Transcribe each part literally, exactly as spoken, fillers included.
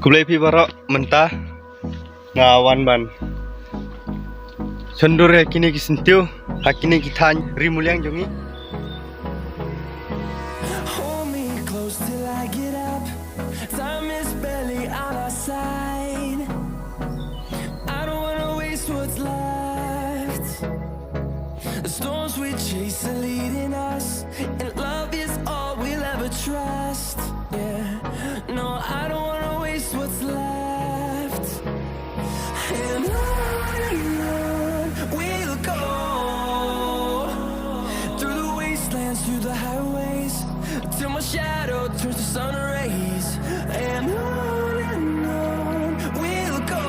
Khublei phi baroh, mynta nga wan ban shon dur ïa kine ki syntiew ha kine ki thaiñ ri Muliang jong ngi. Hold me close till I get up. Time is barely on our side. I don't wanna waste what's left. The storms we chase are leading us, and love is all we'll ever trust. Yeah, no, I don't wanna waste what's left. And on and on we'll go, through the wastelands, through the highways, till my shadow turns to sun rays. And on and on we'll go,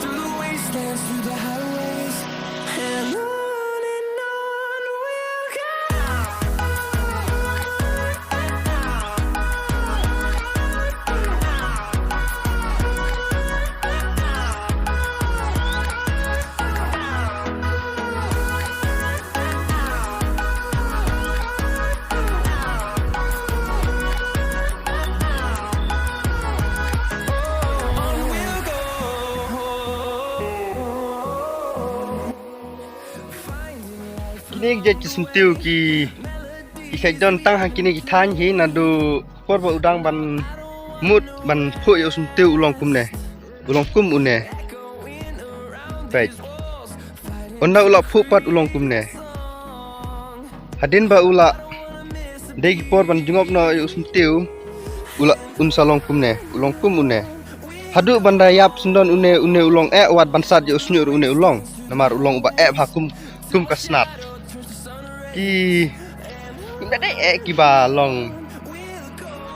through the wastelands, through the highways, and on and on we'll go. Kine ki jait ki syntiew ki, ki shait don tang ha kine ki thaiñ hi, naduh por ba u dang ban mut ban phuh ïa u syntiew u long kumne. U long kum une. Peit. Ynda u la phuh pat u long kumne. Hadien ba u la dei ki por ban jngoh noh ïa u syntiew, u la, un sa long kumne, u long kum une. Haduh ban da ïap syndon une, une u long eh, wat ban sat ïa u shñiuh ruh une u long. Namar u long uba eh bha kum, kum ka snat. Ki, ki ba dei eh kiba long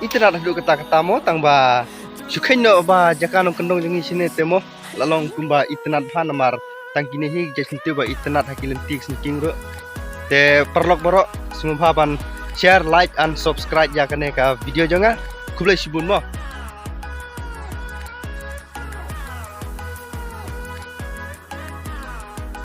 itynnad haduh katta katta mo, tang ba shu kheiñ noh ba jaka nongkyndong jong ngi shane te mo la long kumba itynnad bha, namar tang kine hi ki jait syntiew ba itynnad ha ki lynti ki syngking ruh. Te paralok baroh, sngewbha ban share, like and subscribe ïa kane ka video jong nga. Khublei shibun mo.